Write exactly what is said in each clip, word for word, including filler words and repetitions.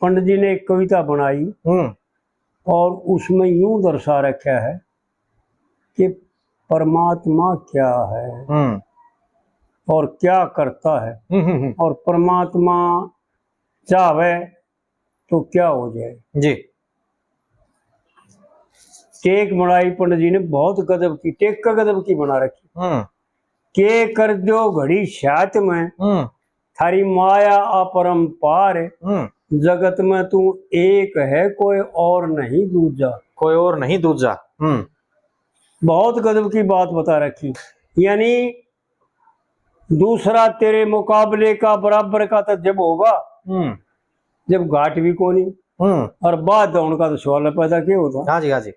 पंडित जी ने एक कविता बनाई हम्म। और उसमें यूं दर्शा रखा है कि परमात्मा क्या है हम्म। और क्या करता है हम्म, हम्म, हम्म। और परमात्मा चाहे तो क्या हो जाए। जी। टेक बनाई पंडित जी ने, बहुत गजब की, टेक का गजब की बना रखी। हम्म। के कर दो घड़ी साथ में, हम्म। थारी माया अपरंपार। हम्म। जगत में तू एक है, कोई और नहीं दूजा। कोई और नहीं दूजा। हम्म। बहुत गजब की बात बता रखी। यानी दूसरा तेरे मुकाबले का, बराबर का तो जब होगा, हम्म। जब घाट भी कोनी। हम्म। और बाद उनका तो सवाल पैदा क्या होता? हाँ जी, हाँ जी।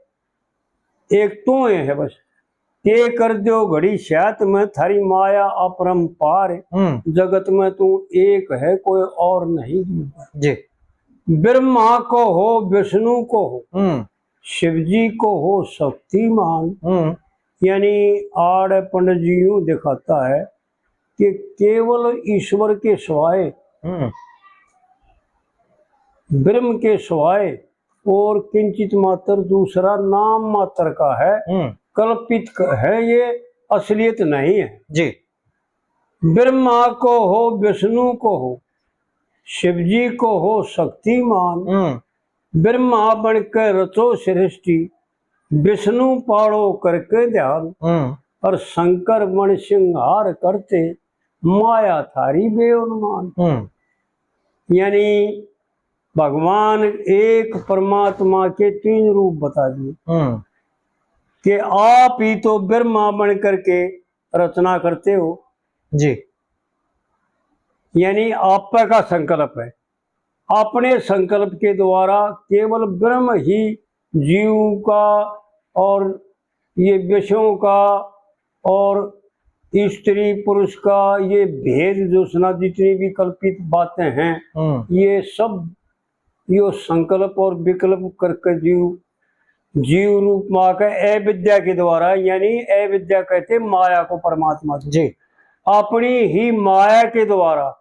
एक तू ही है बस। के कर दो घड़ी साथ में, थारी माया अपरंपार। हम्म। जगत में तू एक है, कोई और नहीं। जी। ब्रह्मा को हो, विष्णु को हो, हम्म। शिव जी को हो शक्तिमान। हम्म। यानी आड़ पंडित जी यूं दिखाता है कि केवल ईश्वर के सिवाय, हम्म। ब्रह्म के सिवाय और किंचित मात्र दूसरा नाम मात्र का है, हम्म। कल्पित क-, है, ये असलियत नहीं है। जी। ब्रह्मा को हो, विष्णु को हो, शिव जी को हो शक्तिमान। हम्म। ब्रह्मा बन के रचो सृष्टि, विष्णु पालो करके ध्यान, हम्म। और शंकर बन सिंहार करते, माया थारी बेअनुमान। हम्म। यानी भगवान एक परमात्मा के तीन रूप बता दिए हम्म। कि आप ही तो ब्रह्मा बन करके रचना करते हो। जी। यानी आप का संकल्प है, अपने संकल्प के द्वारा केवल ब्रह्म ही जीव का और ये विषयों का और स्त्री पुरुष का ये भेद जो सुना, जितनी भी कल्पित बातें हैं, हम्म। ये सब यो संकल्प और विकल्प करके जीव, जीव रूप में आके अविद्या के द्वारा, यानी अविद्या कहते माया को परमात्मा जी। अपनी ही माया के द्वारा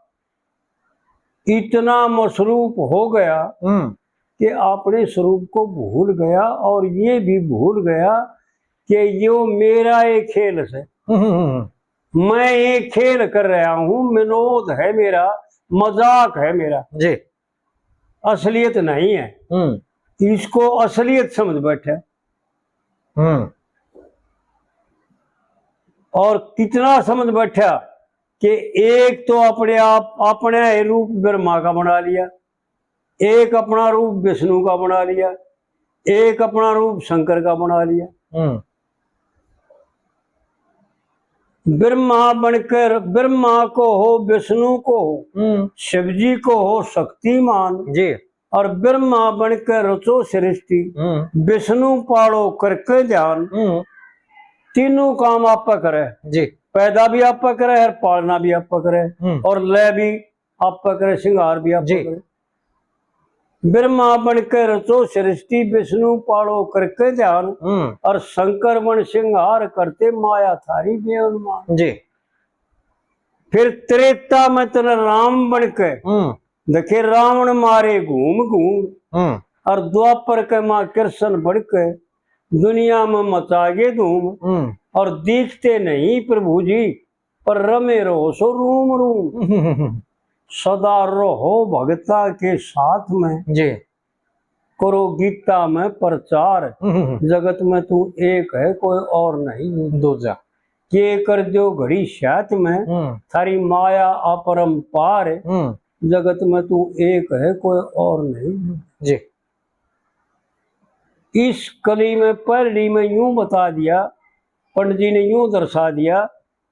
इतना मसरूफ हो गया हम्म। कि अपने स्वरूप को भूल गया और ये भी भूल गया कि यो मेरा एक खेल है। हम्म, हम्म, हम्म। मैं ये खेल कर रहा हूँ, विनोद है मेरा, मजाक है मेरा, जी। असलियत नहीं है। हम्म। इसको असलियत समझ बैठा। हम्म। और कितना समझ बैठा कि एक तो अपने आप, अपने रूप ब्रह्मा का बना लिया, एक अपना रूप विष्णु का बना लिया, एक अपना रूप शंकर का बना लिया। हम्म। ब्रह्मा बनकर, ब्रह्मा को हो, विष्णु को हो, हम्म। शिव जी को हो शक्तिमान, जी। और ब्रह्मा बनकर रचो सृष्टि, हम्म। विष्णु पालो करके ध्यान, हम्म। तीनों काम आप करे, जी। पैदा भी आप करे और पालना भी आप करे, हम्म। और लय भी आप करे, श्रृंगार भी आप जी। करे। ब्रह्मा बन के रचो सृष्टि, विष्णु पालो करके ध्यान, हम्म। और शंकर बन श्रृंगार करते, माया थारी बेअनुमान। जी। फिर त्रेता में तने राम बन के, हम्म। देखे रावण मारे घूम घूम, हम्म। और द्वापर के माँ कृष्ण बन के दुनिया में मचा गए धूम, हम्म। और दिखते नहीं प्रभु जी, पर रमे रहो सो रूम रूम। सदा रहो भगता के साथ में, जी। करो गीता में प्रचार। हम्म। जगत में तू एक है, कोई और नहीं दूजा। के कर दो घड़ी साथ में, हम्म। थारी माया अपरंपार। हम्म। जगत में तू एक है, कोई और नहीं। जी। इस कली में, पहली में यूं बता दिया, पंडित जी ने यूं दर्शा दिया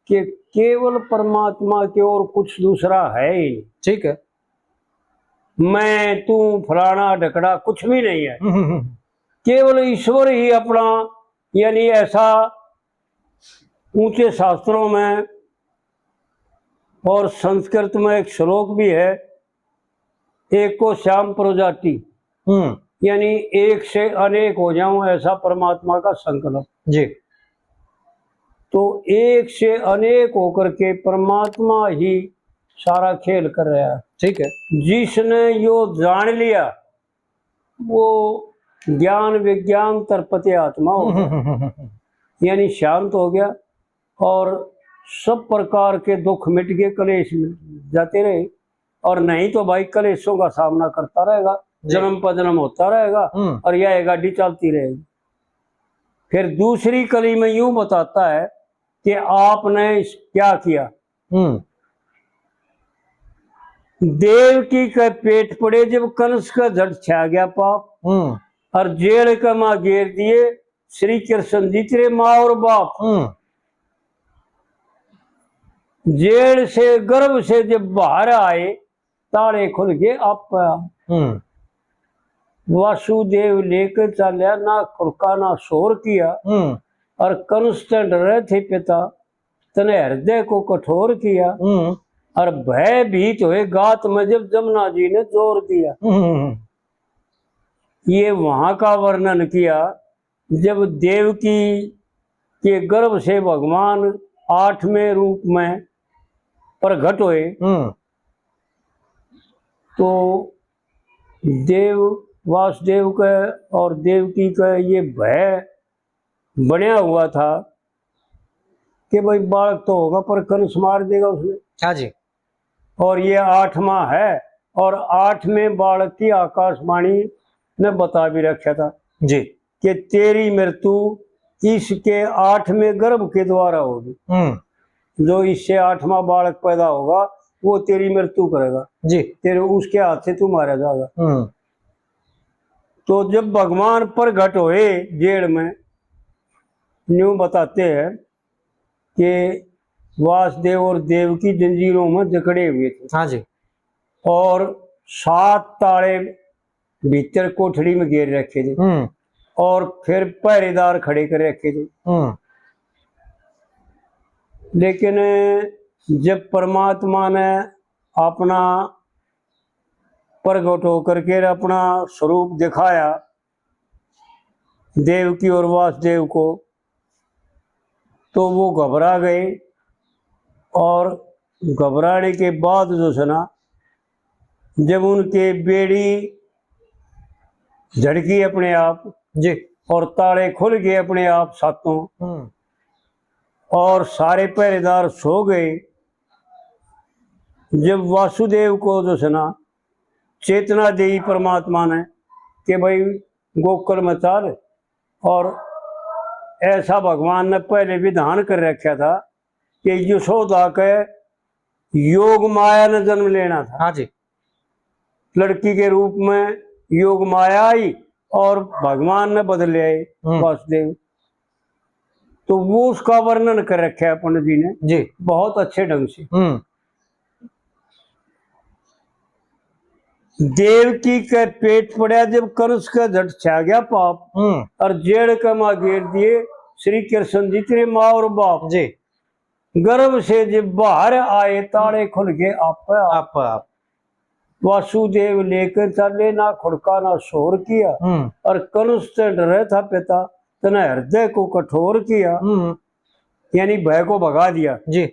कि केवल परमात्मा के और कुछ दूसरा है ही नहीं। ठीक है। मैं, तू, फलाना, ढकड़ा, कुछ भी नहीं है। हम्म, हम्म, हम्म। केवल ईश्वर ही अपना, यानी ऐसा ऊंचे शास्त्रों में और संस्कृत में एक श्लोक भी है, एको श्याम प्रजाति, हम्म। यानी एक से अनेक हो जाऊं, ऐसा परमात्मा का संकल्प। जी। तो एक से अनेक होकर के परमात्मा ही सारा खेल कर रहा है। ठीक है। जिसने यो जान लिया, वो ज्ञान विज्ञान तरपते आत्मा हो गया, यानी शांत हो गया, और सब प्रकार के दुख मिट गए, कलेश मिट जाते रहे। और नहीं तो भाई, कलेशों का सामना करता रहेगा, जी। जन्म पर जन्म होता रहेगा, हम्म। और यह गाड़ी चलती रहेगी। फिर दूसरी कली में यूं बताता है कि आपने इस, क्या किया। हम्म। देवकी के पेट पड़े जब कंस का झट छा गया पाप, हम्म। और जेल के मां घेर दिए श्री कृष्ण जी तेरे माँ और बाप। हम्म। जेल से, गर्भ से जब बाहर आए, ताले खुल गए आप। हम्म। वासुदेव लेके चाल्या, ना खुड़का ना शोर किया। हम्म। और कंस ते डरे थे पिता, तने हृदय को कठोर किया। हम्म। और भयभीत हुए गात में जब जमुना जी ने जोर दिया। हम्म। ये वहां का वर्णन किया जब देवकी के गर्भ से भगवान आठवें रूप में प्रकट हुए, हम्म। तो देव वासुदेव का और देवकी का ये भय बनया हुआ था कि भाई, बालक तो होगा पर कंस मार देगा उसने। हाँ जी। और ये आठवां है, और आठवें बालक की आकाशवाणी ने बता भी रखा था जी। कि तेरी मृत्यु इसके आठवें गर्भ के द्वारा होगी। हम्म। जो इससे आठवां बालक पैदा होगा, वो तेरी मृत्यु करेगा, जी। तेरे, उसके हाथ से तू मारा जाएगा। हम्म। तो जब भगवान प्रगट हुए जेल में, न्यू बताते हैं कि वासुदेव और देवकी जंजीरों में जकड़े हुए थे हाँ जी। और सात ताले भीतर कोठड़ी में घेर रखे थे हम्म। और फिर पहरेदार खड़े कर रखे थे। हम्म। लेकिन जब परमात्मा ने अपना प्रगट होकर के अपना स्वरूप दिखाया देवकी और वासुदेव को, तो वो घबरा गए। और घबराने के बाद जो है ना, जब उनके बेड़ी झड़की अपने आप जी। और ताले खुल गए अपने आप सातों, हम्म। और सारे पहरेदार सो गए, जब वासुदेव को जो है ना चेतना दी परमात्मा ने कि भाई, गोकुल में चल, और ऐसा भगवान ने पहले विधान कर रखा था कि यशोदा के योग माया ने जन्म लेना था। हाँ जी। लड़की के रूप में योग माया आई और भगवान ने बदल आए हम्म। वासुदेव। तो वो उसका वर्णन कर रखा है पंडित जी ने जी। बहुत अच्छे ढंग से। हम्म। देवकी के पेट पड़ा जब कंस का झट छा गया पाप, हम्म। और जेल के मां घेर दिए श्री कृष्ण जी तेरे माँ और बाप। जी। गर्भ से जब बाहर आए ताले खुल गए आप। आप, आप। वासुदेव लेकर चाले, ना खुड़का ना शोर किया, हम्म। और कंस से डरे था पिता, तने हृदय को कठोर किया, हम्म। यानी भय को भगा दिया। जी।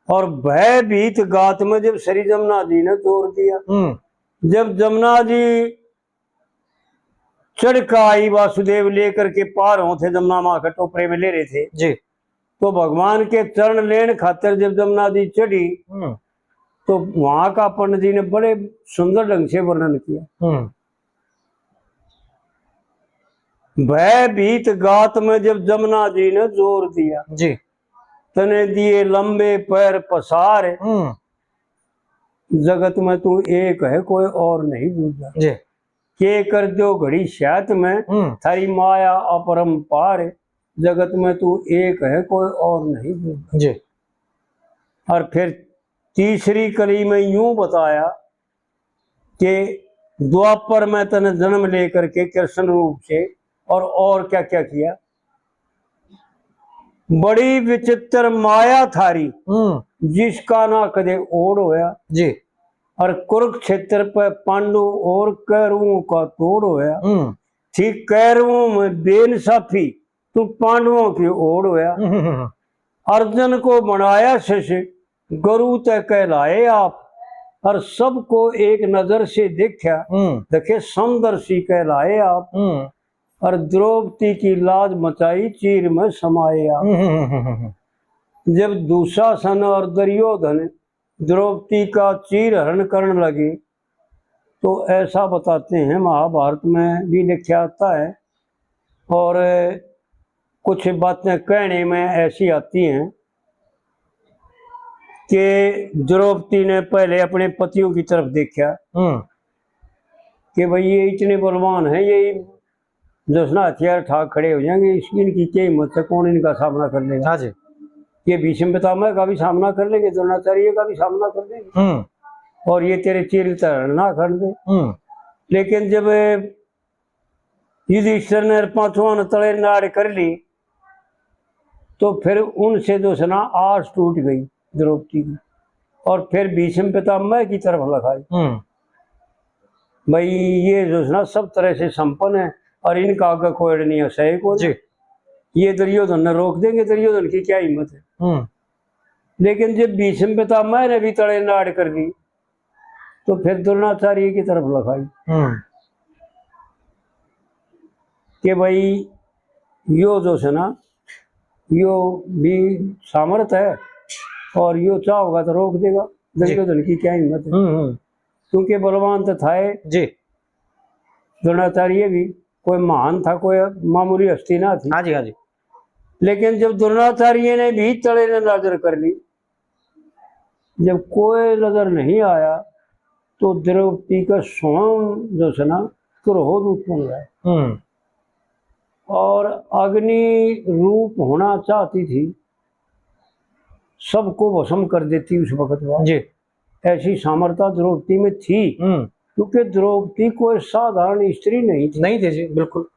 और भयभीत गात में जब श्री जमुना जी ने जोर दिया, हम्म। जब जमुना जी चढ़ का आई, वासुदेव लेकर के पार हों थे, जमुना माँ के टोपरे में ले रहे थे, जी। तो भगवान के चरण लेन खातर जब जमुना जी चढ़ी, हम्म। तो वहां का पंडित जी ने बड़े सुंदर ढंग से वर्णन किया। हम्म। भयभीत गात में जब जमुना जी ने जोर दिया, जी। तने दिए लंबे पैर पसार, हम्म। जगत में तू एक है, कोई और नहीं दूजा। जी। के कर दो घड़ी स्यात में, हम्म। थारी माया अपरंपार, जगत में तू एक है, कोई और नहीं दूजा। जी। और फिर तीसरी कली में यूं बताया कि द्वापर में तने जन्म लेकर के कृष्ण रूप से और, और क्या क्या किया। बड़ी विचित्र माया थारी, हम्म। जिसका ना कदे ओढ़ होया। जी। और कुरुक्षेत्र पे पांडु और कौरवों का तोड़ होया। हम्म। थी कौरवों में बेइंसाफी, तू पांडवों की ओर होया। हम्म। अर्जुन को बनाया शिष्य, गुरु ते कहलाए आप, और सबको एक नजर से देखा, हम्म। देखे समदर्शी कहलाए आप, हम्म। और द्रौपदी की लाज मचाई चीर में समाए आप। हम्म, हम्म, हम्म, हम्म, हम्म। जब दुशासन और दुर्योधन द्रौपदी का चीर हरण करने लगे, तो ऐसा बताते हैं, महाभारत में भी लिखा आता है, और कुछ बातें कहने में ऐसी आती हैं कि द्रौपदी ने पहले अपने पतियों की तरफ देखा हम्म। कि भाई, ये इतने बलवान हैं, ये जो है ना हथियार ठाक खड़े हो जाएंगे, इस, इनकी क्या हिम्मत है, कौन इनका सामना कर लेगा? हाँ जी। ये भीष्म पितामह का भी सामना कर लेंगे, द्रोणाचार्य का भी सामना कर लेंगे, हम्म। और ये तेरे चीर हरण ना कर दे। हम्म। लेकिन जब युधिष्ठिर ने पांचों ने तले नाड़ कर ली, तो फिर उनसे जो है ना आस टूट गई द्रौपदी की, और फिर भीष्म पितामह की तरफ लखाई। हम्म। भाई, ये जो है ना सब तरह से संपन्न है, और इनका आगे कोई अड़ नहीं है, सही को जी। ये दुर्योधन ने रोक देंगे, दुर्योधन की क्या हिम्मत है। हम्म। लेकिन जब भीष्म पितामह ने भी तले नाड़ कर दी, तो फिर द्रोणाचार्य की तरफ लखाई हम्म। कि भाई, यो जो है ना, यो भी सामर्थ है, और यो चाहोगा तो रोक देगा। जी। दुर्योधन की क्या हिम्मत है। हम्म, हम्म। क्योंकि बलवान तो था ही। जी। द्रोणाचार्य भी कोई महान था, कोई मामूली हस्ती ना थी। हाँ जी, हाँ जी। लेकिन जब द्रोणाचार्य ने भी तले ने नजर कर ली, जब कोई नजर नहीं आया, तो द्रौपदी का स्वयं जो है ना क्रोध उत्पन्न हुआ। हम्म। और अग्नि रूप होना चाहती थी, सबको भस्म कर देती उस वक्त वह। जी। ऐसी सामर्थ्य द्रौपदी में थी, हम्म। क्योंकि द्रौपदी कोई साधारण स्त्री नहीं थी। नहीं थी जी, बिल्कुल।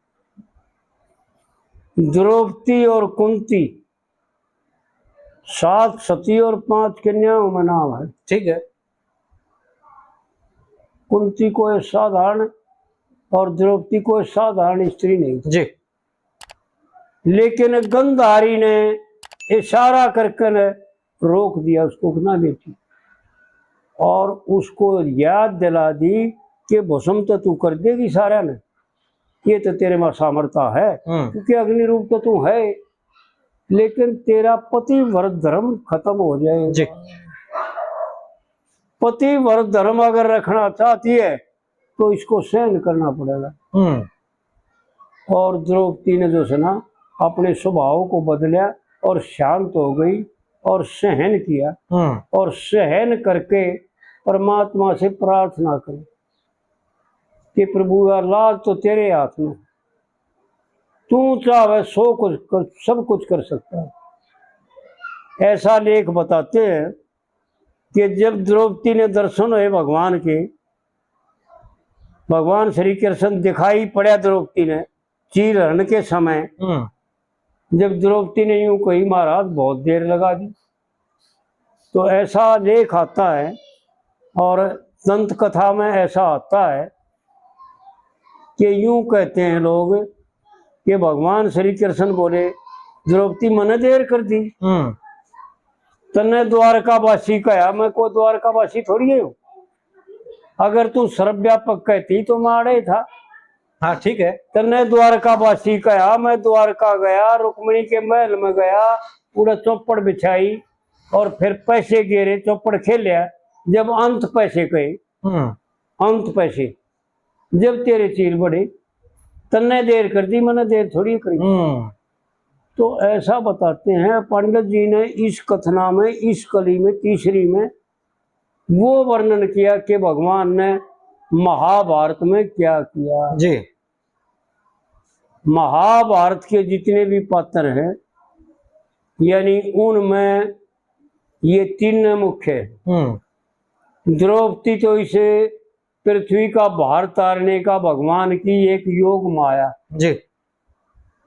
द्रौपदी और कुंती, सात सती और पांच कन्याओं में नाम है। ठीक है। कुंती कोई साधारण और द्रौपदी कोई साधारण स्त्री नहीं थी। जी। लेकिन गंधारी ने इशारा करके ने रोक दिया उसको कि ना बेटी, और उसको याद दिला दी कि भस्म तो तू कर देगी सारा ने, ये तो तेरे में सामर्थ्य है, हम्म। क्योंकि अग्नि रूप तो तू है, लेकिन तेरा पतिव्रत धर्म खत्म हो जाएगा। जी। पतिव्रत धर्म अगर रखना चाहती है, तो इसको सहन करना पड़ेगा। हम्म। और द्रौपदी ने जो है ना अपने स्वभाव को बदला और शांत हो गई और सहन किया। हम्म। और सहन करके परमात्मा से प्रार्थना करी कि प्रभु, या लाज तो तेरे हाथ में, तू चाहे सो कुछ कर, सब कुछ कर सकता है। ऐसा लेख बताते हैं कि जब द्रौपदी ने दर्शन हुए भगवान के, भगवान श्री कृष्ण दिखाई पड़ा द्रौपदी ने चीर हरण के समय, हम्म। जब द्रौपदी ने यूं कही, महाराज बहुत देर लगा दी, तो ऐसा लेख आता है और दंत कथा में ऐसा आता है कि यूं कहते हैं लोग कि भगवान श्री कृष्ण बोले, द्रौपदी, मने देर कर दी। हम्म। तन्ने द्वारकावासी कहा, मैं कोई द्वारकावासी थोड़ी हूँ। अगर तू सर्वव्यापक कहती तो मैं आड़े ही था। हाँ, ठीक है। तन्ने द्वारकावासी कहा, मैं द्वारका गया, रुक्मिणी के महल में गया, उड़े चौपड़ बिछाई और फिर पैसे गेरे, चौपड़ खेलिया। जब अंत पैसे कहे, हम्म। अंत पैसे, जब तेरे चीर बड़े, तन्ने देर कर दी, मैंने देर थोड़ी करी। हम्म। तो ऐसा बताते हैं पंडित जी ने इस कथना में, इस कली में, तीसरी में, वो वर्णन किया कि भगवान ने महाभारत में क्या किया। जी। महाभारत के जितने भी पात्र हैं, यानी उनमें ये तीन मुख्य हैं। हम्म। द्रौपदी तो इसे पृथ्वी का भार तारने का भगवान की एक योग माया, जी।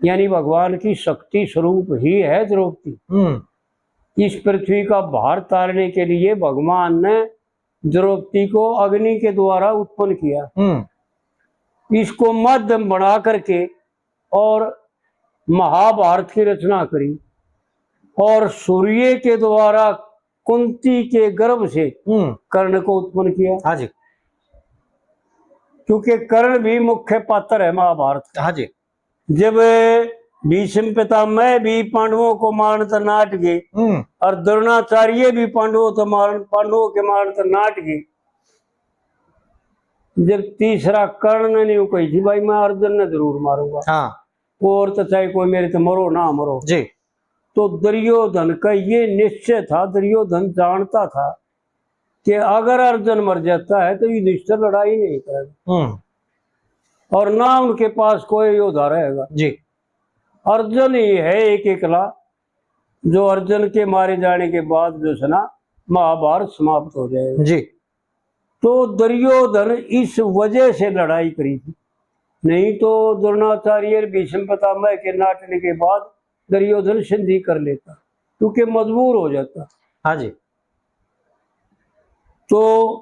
यानी भगवान की शक्ति स्वरूप ही है द्रौपदी। हम्म। इस पृथ्वी का भार तारने के लिए भगवान ने द्रौपदी को अग्नि के द्वारा उत्पन्न किया। हम्म। इसको माध्यम बना करके और महाभारत की रचना करी और सूर्य के द्वारा कुंती के गर्भ से हम्म। कर्ण को उत्पन्न किया। हाँ जी। क्योंकि कर्ण भी मुख्य पात्र है महाभारत का। हाँ जी। जब भीष्म पितामह भी पांडवों को मारण तक नाट गए हम्म। और द्रोणाचार्य भी पांडवों तो मारण, पांडवों के मारण तक नाट गए, जब तीसरा कर्ण ने यूं कही थी, "भाई, मैं अर्जुन ने जरूर मारूंगा।" हाँ। और तो चाहे कोई मेरे तो मरो ना मरो। जी। तो दुर्योधन का ये निश्चय था, दुर्योधन जानता था कि अगर अर्जुन मर जाता है तो युधिष्ठिर लड़ाई नहीं करेगा हम्म। और ना उनके पास कोई योद्धा रहेगा। जी। अर्जुन ही है एक एकला, जो अर्जुन के मारे जाने के बाद जो है ना, महाभारत समाप्त हो जाएगा। जी। तो दुर्योधन इस वजह से लड़ाई करी थी, नहीं तो द्रोणाचार्य और भीष्म पितामह के नाटने के बाद दुर्योधन संधि कर लेता, क्योंकि मजबूर हो जाता। हाँ जी। तो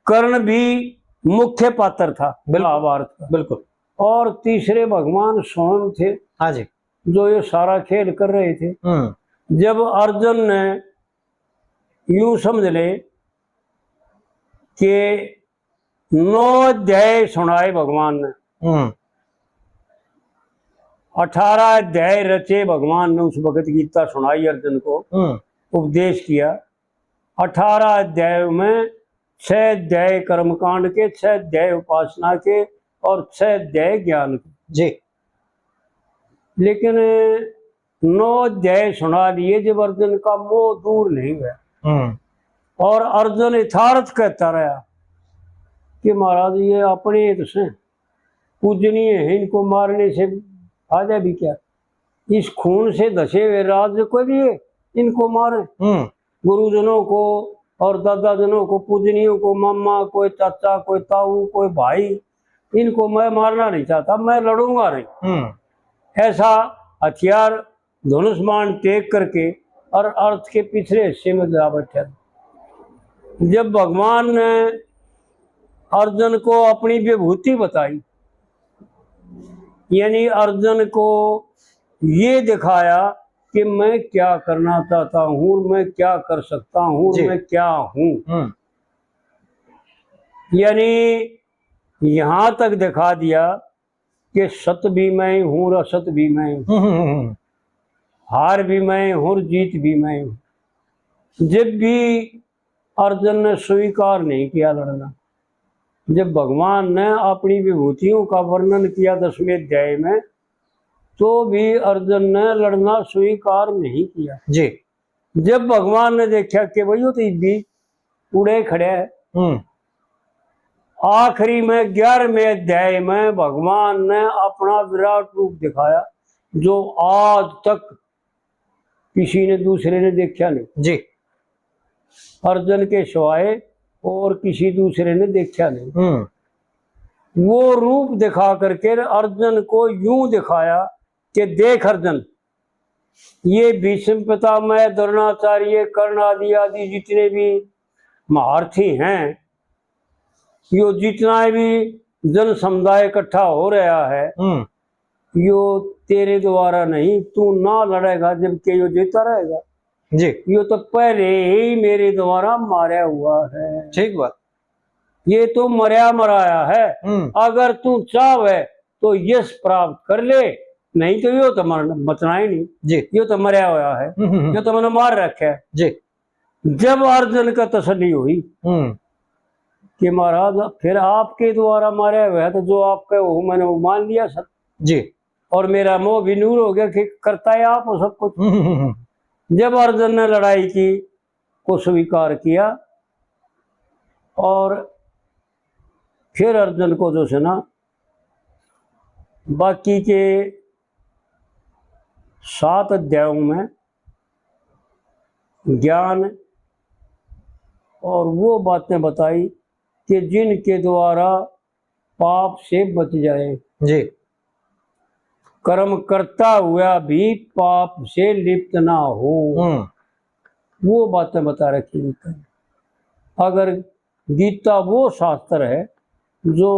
कर्ण भी मुख्य पात्र था बिल्कुल। महाभारत का। बिल्कुल। और तीसरे भगवान स्वयं थे, हाँ जी। जो ये सारा खेल कर रहे थे। हम्म। जब अर्जुन ने, यूं समझ ले कि नौ अध्याय सुनाए भगवान ने, हम्म। अठारह अध्याय रचे भगवान ने, उस वक्त गीता सुनाई अर्जुन को, हम्म। उपदेश किया। अठारह अध्याय में छह अध्याय कर्मकांड के, छह अध्याय उपासना के और छह अध्याय ज्ञान के। जी। लेकिन नौ अध्याय सुना दिए जब अर्जुन का मोह दूर नहीं हुआ। हम्म। और अर्जुन यथार्थ कहता रहा कि महाराज, ये अपने तो से पूजनीय है, इनको मारने से फायदा भी क्या? इस खून से धसे हुए राज्य को भी ये इनको मारे। हम्म। गुरुजनों को और दादाजनों को, पूजनियों को, मामा, कोई चाचा, कोई ताऊ, कोई भाई, इनको मैं मारना नहीं चाहता, मैं लड़ूंगा नहीं। हम्म। ऐसा हथियार, धनुष बाण टेक करके और अर्थ के पिछले हिस्से में जा बैठा। जब भगवान ने अर्जुन को अपनी विभूति बताई, यानी अर्जुन को ये दिखाया कि मैं क्या करना चाहता हूँ, मैं क्या कर सकता हूँ, जी। मैं क्या हूँ। हम्म। यानी यहाँ तक दिखा दिया कि सत भी मैं ही हूँ और असत भी मैं ही हूँ। हम्म, हम्म, हम्म। हार भी मैं ही हूँ और जीत भी मैं ही हूँ। जब भी अर्जुन ने स्वीकार नहीं किया लड़ना, जब भगवान ने अपनी विभूतियों का वर्णन किया दसवें अध्याय में, तो भी अर्जुन ने लड़ना स्वीकार नहीं किया। जी। जब भगवान ने देखा कि भाई, वो तो इब भी उड़े खड़े है। हम्म। आखिरी में ग्यारहवें अध्याय में भगवान ने अपना विराट रूप दिखाया, जो आज तक किसी ने दूसरे ने देखा नहीं। जी। अर्जुन के सिवाय और किसी दूसरे ने देखा नहीं। हम्म। वो रूप दिखा करके अर्जुन को यूं दिखाया कि देख अर्जुन, ये भीष्म पितामह, द्रोणाचार्य, कर्ण आदि आदि जितने भी महारथी हैं, यो जितना भी जन समुदाय इकट्ठा हो रहा है, हम्म। यो तेरे द्वारा नहीं, तू ना लड़ेगा जबकि यो जीता रहेगा। जी। यो तो पहले ही मेरे द्वारा मारा हुआ है। ठीक बात। ये तो मरया मराया है। हम्म। अगर तू चाहे तो यश प्राप्त कर ले, नहीं तो यो तो मरण, बचना ही नहीं। जी। यो तो मरया हुआ है, हम्म, हम्म, हम्म। यो तो मैंने मार रखा है। जी। जब अर्जुन का तसल्ली हुई हम्म। कि महाराज, फिर आपके द्वारा मारा हुआ है, तो जो आप कहो मैंने वो मान लिया सर। जी। और मेरा मोह भी दूर हो गया कि करता है आप वो सब कुछ। हम्म, हम्म, हम्म। जब अर्जुन ने लड़ाई की, को स्वीकार किया और फिर अर्जुन को जो है ना, बाकी के सात अध्यायों में ज्ञान और वो बातें बताई कि जिनके द्वारा पाप से बच जाए। जी। कर्म करता हुआ भी पाप से लिप्त ना हो। हम्म। वो बातें बता रखी गीता ने। अगर गीता वो शास्त्र है जो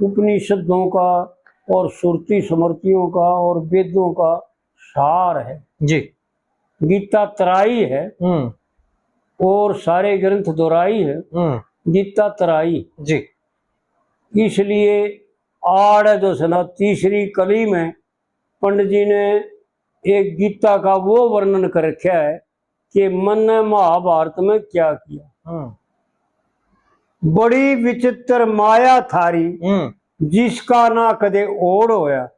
उपनिषदों का और श्रुति स्मृतियों का और वेदों का सार है। जी। गीता तराई है। हम्म। और सारे ग्रंथ दोहराई है, हम्म। गीता तराई। जी। इसलिए आड़ जो सै ना तीसरी कली में पंडित जी ने एक गीता का वो वर्णन कर रखा है कि मन्ने महाभारत में क्या किया। हम्म। बड़ी विचित्र माया थारी, हम्म। जिसका ना कदे ओढ़ होया।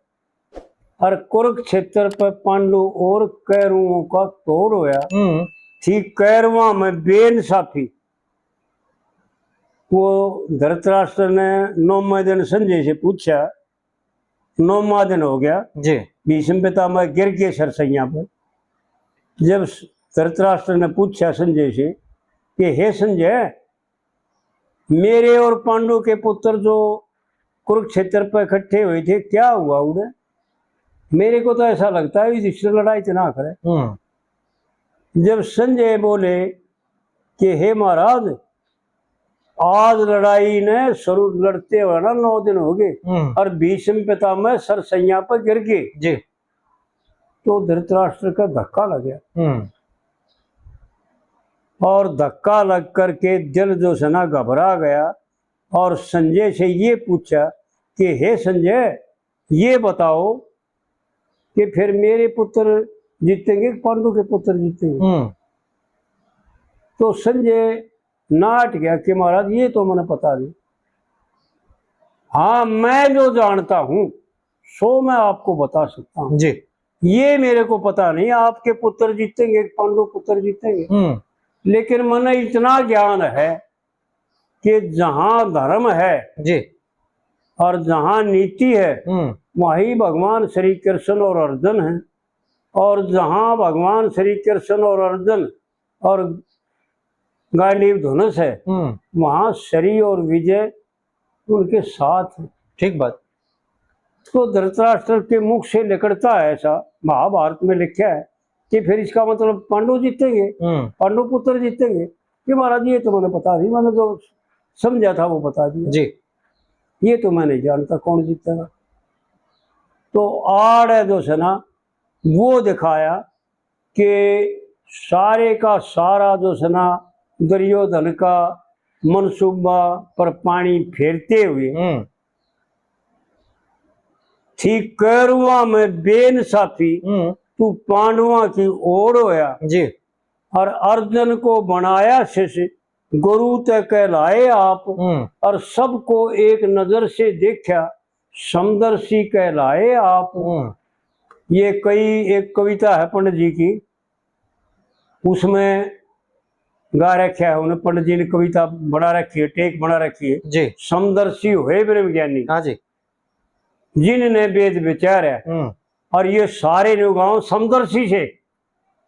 और कुरुक्षेत्र पे पांडु और कैरुओं का तोड़ होया। हम्म। थी कैरुआ में बेन साफी। वो धृतराष्ट्र ने नौमे दिन संजय से पूछा, नौमा दिन हो गया। जी। भीष्म पितामह गिर गए सरसैया पर। जब धृतराष्ट्र ने पूछा संजय से कि हे संजय, मेरे और पांडु के पुत्र जो कुरुक्षेत्र पर इकट्ठे हुए थे, क्या हुआ उन्हें? मेरे को तो ऐसा लगता है युधिष्ठिर लड़ाई तो ना करे। हम्म। जब संजय बोले कि हे महाराज, आज लड़ाई ने शुरू लड़ते हुए ना नौ दिन हो गए, हम्म। और भीष्म पितामह सरसैया पर गिर गए। जी। तो धृतराष्ट्र का धक्का लग गया। हम्म। और धक्का लग करके दिल जो सै ना घबरा गया और संजय से ये पूछा कि हे संजय, ये बताओ कि फिर मेरे पुत्र जीतेंगे कि पांडु के पुत्र जीतेंगे? हम्म। तो संजय नाट गया कि महाराज, ये तो मैंने पता नहीं। हाँ, मैं जो जानता हूँ, सो मैं आपको बता सकता हूँ। जी। ये मेरे को पता नहीं, आपके पुत्र जीतेंगे कि पांडु पुत्र जीतेंगे। हम्म। लेकिन मैंने इतना ज्ञान है कि जहाँ धर्म है जी। और जहाँ नीति है, हम्म। वहीं भगवान श्री कृष्ण और अर्जुन हैं। और जहाँ भगवान श्री कृष्ण और अर्जुन और गांडीव धनुष है, हम्म। वहाँ श्री और विजय उनके साथ है। ठीक बात। तो धृतराष्ट्र के मुख से निकलता है ऐसा, महाभारत में लिखा है कि फिर इसका मतलब पांडु जीतेंगे, हम्म। पांडु पुत्र जीतेंगे। कि महाराज, ये तो मैंने बता दी, मैंने जो समझा था वो बता दिया। जी। ये तो मैं नहीं जानता कौन जीतेगा। तो आड़ है जो सै ना, वो दिखाया कि सारे का सारा जो सै ना दुर्योधन का मनसूबा पर पानी फेरते हुए हम्म। थी कैरुआ में बेन साफी, हम्म। तू पांडुआ की ओर होया। जी। और अर्जुन को बनाया शिष्य, गुरु ते कहलाए आप। हम्म। और सबको एक नजर से देखा, समदर्शी कहलाए आप। हम्म। ये कई, एक कविता है पंडित जी की, उसमें गा रखा है उन्हें, पंडित जी ने कविता बना रखी है, टेक बना रखी है। जी। समदर्शी हुए ब्रह्म ज्ञानी। हाँ जी। जिनने वेद विचार है। हम्म। और ये सारे न्यू गांव समदर्शी से,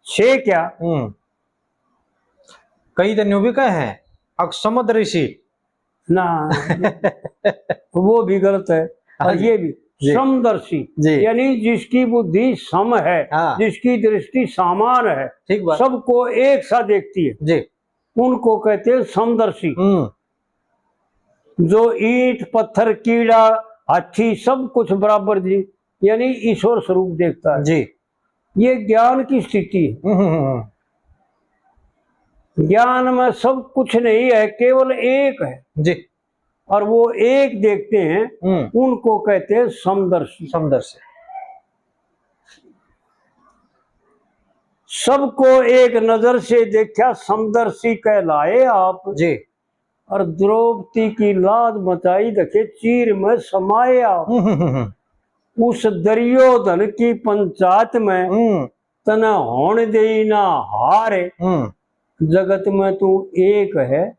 से क्या? हम्म। कई तो न्यू भी कहे हैं, अक समदर्शी। ना, वो भी गलत है। हाँ और जी। ये भी जी। समदर्शी, जी। यानी जिसकी बुद्धि सम है, हाँ। जिसकी दृष्टि समान है, ठीक बात। सबको एक सा देखती है। जी। उनको कहते हैं समदर्शी। हम्म। जो ईंट, पत्थर, कीड़ा, हाथी, सब कुछ बराबर जी, यानी ईश्वर स्वरूप देखता है। जी। ये ज्ञान की स्थिति है। हम्म, हम्म, हम्म। ज्ञान में सब कुछ नहीं है, केवल एक है। जी। और वो एक देखते हैं, हम्म। उनको कहते हैं समदर्शी। समदर्शी। सबको एक नजर से देखा, समदर्शी कहलाए आप। जी। और द्रौपदी की लाज मचाई, देखे चीर में समाए आप। हम्म, हम्म, हम्म। उस दुर्योधन की पंचायत में हम्म। तने होण देई ना हार। हम्म। जगत में तू एक है,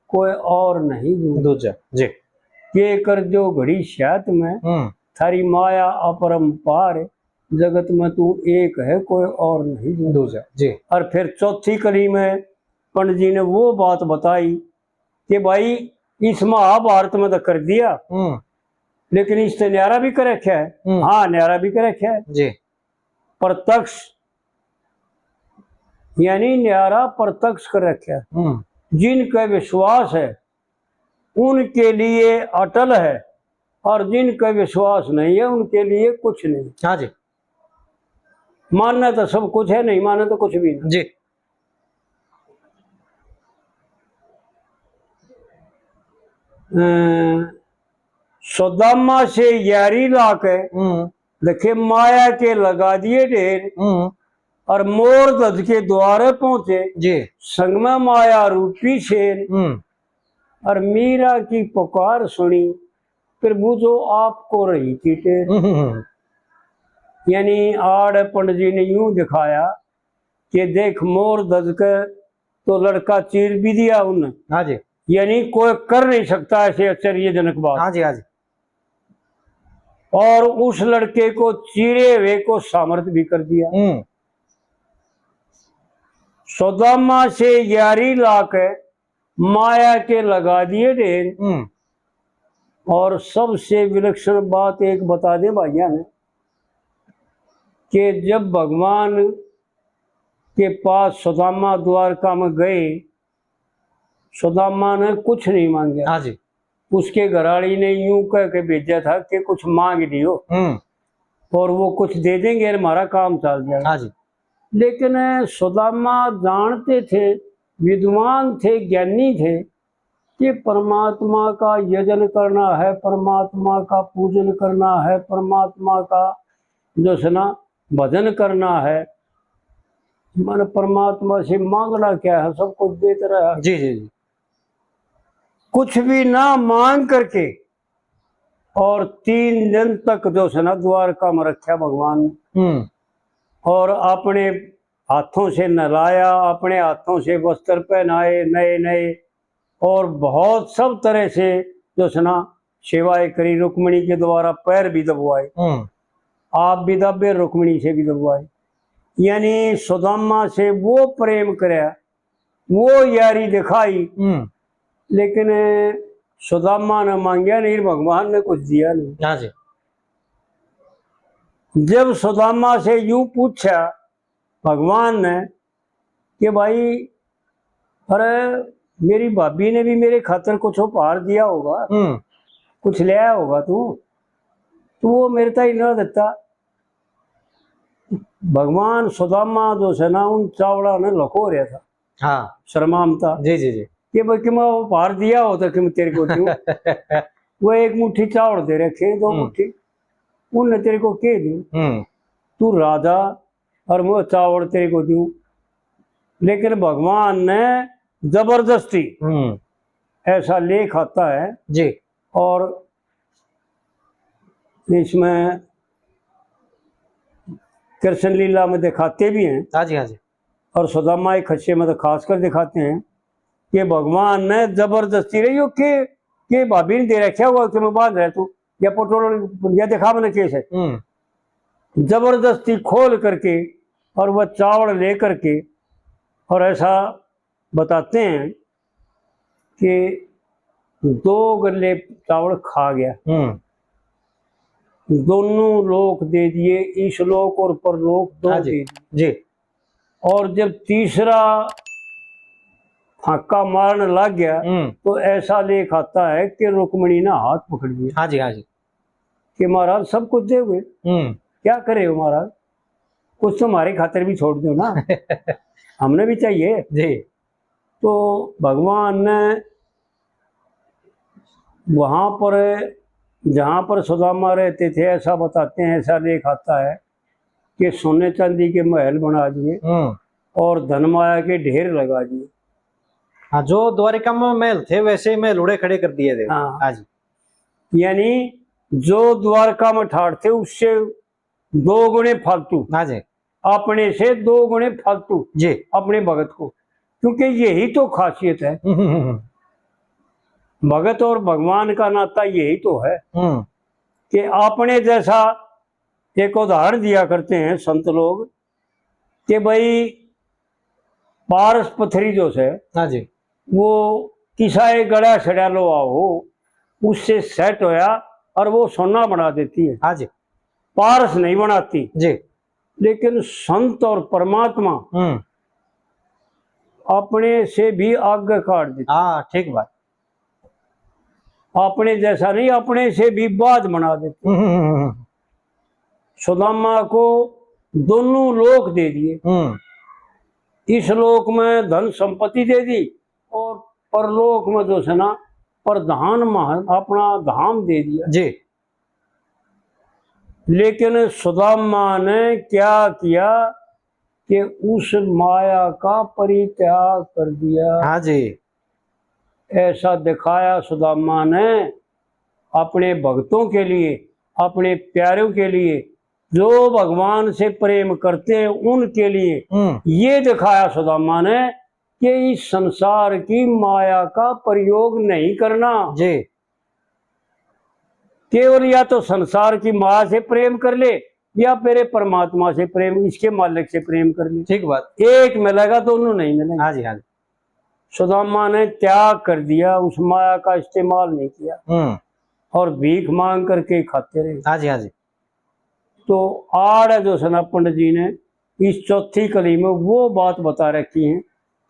कोई और नहीं दूजा। दूजा, जी। के कर जो घड़ी स्यात में, हम्म। थारी माया अपरंपार। जगत में तू एक है, कोई और नहीं दूजा। दूजा, जी। और फिर चौथी कली में पंडित जी ने वो बात बताई कि भाई, इस महाभारत में तो कर दिया, हम्म। लेकिन इससे न्यारा भी कर रखा है। हम्म। हाँ, न्यारा भी कर रखा है। जी। प्रत्यक्ष, यानी न्यारा प्रत्यक्ष कर रखा है। हम्म। जिनका विश्वास है, उनके लिए अटल है, और जिनका विश्वास नहीं है, उनके लिए कुछ नहीं। हाँ जी। मानना तो सब कुछ है, नहीं मानना तो कुछ भी नहीं। जी। अ, सुदामा से यारी लाके हम्म। देखे माया के लगा दिए ढेर। हम्म। और मोर धज के द्वारे पहुंचे जी। संग में माया रूपी शेर। हम्म। और मीरा की पुकार सुनी प्रभु जो आपको रही थी टेर। हम्म। यानी आड़ पंडित जी ने यूं दिखाया कि देख मोर धज के तो लड़का चीर भी दिया उन्हें। हाँ जी। यानी कोई कर नहीं सकता ऐसे आश्चर्यजनक बात। हाँ जी, हाँ जी। और उस लड़के को चीरे हुए को सामर्थ भी कर दिया। हम्म। सुदामा से यारी लाके माया के लगा दिए ढेर। हम्म। और सबसे विलक्षण बात एक बता दें भाइया ने, कि जब भगवान के पास सुदामा द्वारका में गए, सुदामा ने कुछ नहीं मांगा। हाँ जी। उसके घराली ने यूं कह के भेजा था कि कुछ मांग लियो हम्म। और वो कुछ दे देंगे और हमारा काम चल जाएगा। हाँ जी। लेकिन सुदामा जानते थे, विद्वान थे, ज्ञानी थे कि परमात्मा का यजन करना है, परमात्मा का पूजन करना है, परमात्मा का जो है ना भजन करना है। मन परमात्मा से मांगना क्या है, सब कुछ देते रहा। जी, जी, जी। कुछ भी ना मांग करके और तीन दिन तक जो है ना द्वारका में रखा भगवान ने। हम्म। और अपने हाथों से नहलाया, अपने हाथों से वस्त्र पहनाए नए नए, और बहुत सब तरह से जो है ना सेवाएं करी। रुक्मिणी के द्वारा पैर भी दबवाए, हम्म। आप भी दबे, रुक्मिणी से भी दबवाए। यानी सुदामा से वो प्रेम करया, वो यारी दिखाई, हम्म। लेकिन सुदामा ने मांग्या नहीं, भगवान ने कुछ दिया नहीं। हाँ जी। जब सुदामा से यूं पूछा भगवान ने कि भाई, अरे, मेरी भाभी ने भी मेरे खातर कुछ उपहार दिया होगा, हम्म। कुछ ले आया होगा तू, तो वो मेरे ताई ना देता। भगवान सुदामा जो है ना, उन चावड़ा ने लको रहा था। हाँ। शर्माम था। जी, जी, जी। कि भाई, कि मैं उपहार दिया हो तो कि मैं तेरे को दूं। वो एक मुट्ठी चावल दे रखे, दो हम्म। मुट्ठी, उनने तेरे को के दूं। हम्म। तू राजा और मैं चावल तेरे को दूं। लेकिन भगवान ने जबरदस्ती हम्म। ऐसा लेख आता है। जी। और इसमें कृष्ण लीला में दिखाते भी हैं। हाँ जी, हाँ जी। और सुदामा एक खस्से में तो खासकर दिखाते हैं कि भगवान ने जबरदस्ती रही हो के, के भाभी ने दे रखा हुआ कि मैं बांध रहा तू, या पटोल या दिखा मैंने केस है। हम्म। जबरदस्ती खोल करके और वह चावल ले करके और ऐसा बताते हैं कि दो गल्ले चावल खा गया। हम्म। दोनों लोक दे दिए, इस लोक और परलोक दो हाँ जी। दे दिए। जी। और जब तीसरा फाका मारने लग गया, हम्म। तो ऐसा लेख आता है कि रुक्मणी ने हाथ पकड़ लिया। हाँ जी, हाँ जी। कि महाराज, सब कुछ दे हुए, हम्म। क्या करे हो महाराज, कुछ तो हमारे खातर भी छोड़ दो ना, हमने भी चाहिए। जी। तो भगवान ने वहां पर, जहां पर सुदामा रहते थे, ऐसा बताते हैं, ऐसा लेख आता है कि सोने चांदी के महल बना दिए हम्म। और धन माया के ढेर लगा दिए। हाँ, जो द्वारिका में महल थे, वैसे ही महल उड़े खड़े कर दिए थे। हाँ। हाँ जी। यानी जो द्वारका में ठाठ थे, उससे दो गुणे फालतू। हाँ जी। अपने से दो गुणे फालतू। जी। अपने भगत को, क्योंकि यही तो खासियत है। हम्म, हम्म, हम्म। भगत और भगवान का नाता यही तो है हम्म। कि अपने जैसा एक उदाहरण दिया करते हैं संत लोग कि भाई, पारस पथरी जो है, हाँ जी। वो किसा एक गड़ा सड़ा लोहा हो, उससे सेट होया और वो सोना बना देती है। हाँ जी। पारस नहीं बनाती। जी। लेकिन संत और परमात्मा हम्म। अपने से भी आगे काट देते। हाँ, ठीक बात। अपने जैसा नहीं, अपने से भी बाज बना देते। हम्म, हम्म, हम्म। सुदामा को दोनों लोक दे दिए। हम्म। इस लोक में धन संपत्ति दे दी और परलोक में जो है ना, प्रधान मह-, अपना धाम दे दिया। जी। लेकिन सुदामा ने क्या किया कि उस माया का परित्याग कर दिया। हाँ जी। ऐसा दिखाया सुदामा ने अपने भक्तों के लिए, अपने प्यारों के लिए, जो भगवान से प्रेम करते हैं उनके लिए। हम्म। ये दिखाया सुदामा ने कि इस संसार की माया का प्रयोग नहीं करना। जी। केवल या तो संसार की माया से प्रेम कर ले या मेरे परमात्मा से प्रेम, इसके मालिक से प्रेम कर ले। ठीक बात। एक मिलेगा, दोनों नहीं मिलेंगे। हाँ जी, हाँ जी। सुदामा ने त्याग कर दिया, उस माया का इस्तेमाल नहीं किया हम्म। और भीख मांग करके खाते रहे। हाँ जी, हाँ जी। तो आड़ है जो सना पंडित जी ने इस चौथी कली में वो बात बता रखी है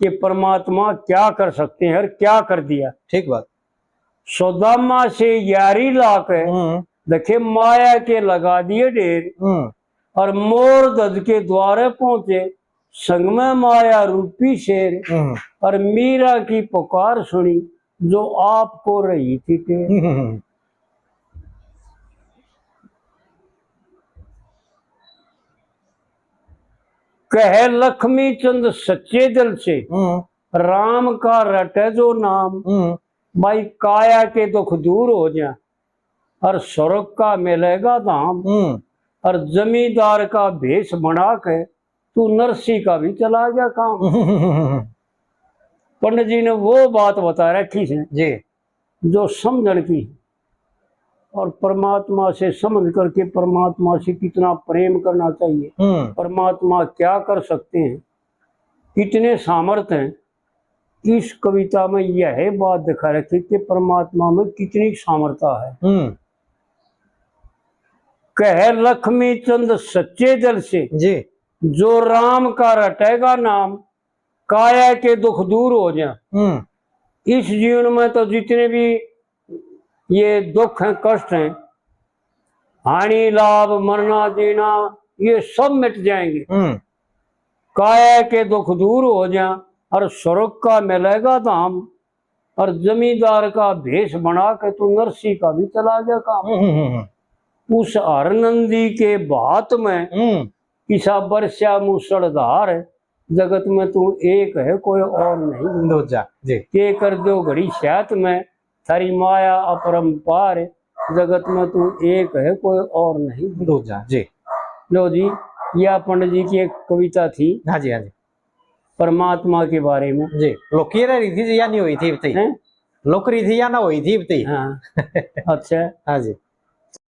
कि परमात्मा क्या कर सकते हैं और क्या कर दिया। ठीक बात। सुदामा से यारी ला के हम्म। देखे माया के लगा दिए ढेर हम्म। और मोर धज के द्वारे पहुंचे, संग में माया रूपी शेर हम्म। और मीरा की पुकार सुनी जो आपको रही थी टेर। हम्म। कहे लक्ष्मी चंद सच्चे दिल से, हम्म। राम का रटे जो नाम, हम्म। भाई काया के दुख दूर हो जा और स्वर्ग का मिलेगा धाम। हम्म। और जमींदार का भेष बना के तू नरसी का भी चला गया काम। पंडित जी ने वो बात बता रखी है जी। जो समझण की, और परमात्मा से समझ करके परमात्मा से कितना प्रेम करना चाहिए, हम्म। परमात्मा क्या कर सकते हैं, कितने सामर्थ्य हैं। इस कविता में यह बात दिखा रखी कि परमात्मा में कितनी सामर्थ्य है। हम्म। कहे लक्ष्मी चंद सच्चे दिल से, जी। जो राम का रटेगा नाम, काया के दुख दूर हो जा। हम्म। इस जीवन में तो जितने भी ये दुख हैं, कष्ट हैं, हानि लाभ, मरना जीना, ये सब मिट जाएंगे। हम्म। काया के दुख दूर हो जा और स्वर्ग का मिलेगा धाम। और जमींदार का भेष बना के तू नरसी का भी चला गया काम। हम्म, हम्म, हम्म। उस हर नंदी के भात में हम्म। किसा बरस्या मूसलधार, जगत में तू एक है, कोई और नहीं। दूजा, जी। के कर दो घड़ी शैत में, थारी माया अपरंपार, जगत में तू एक है, कोई और नहीं। दूजा, जी। लो जी, यह पंडित जी की एक कविता थी। हाँ जी, हाँ जी। परमात्मा के बारे में। जी, लोकी रह रही थी जी, या नहीं हुई थी इतनी? हैं? लोक रही थी या ना हुई थी इतनी? हाँ। अच्छा। हाँ जी।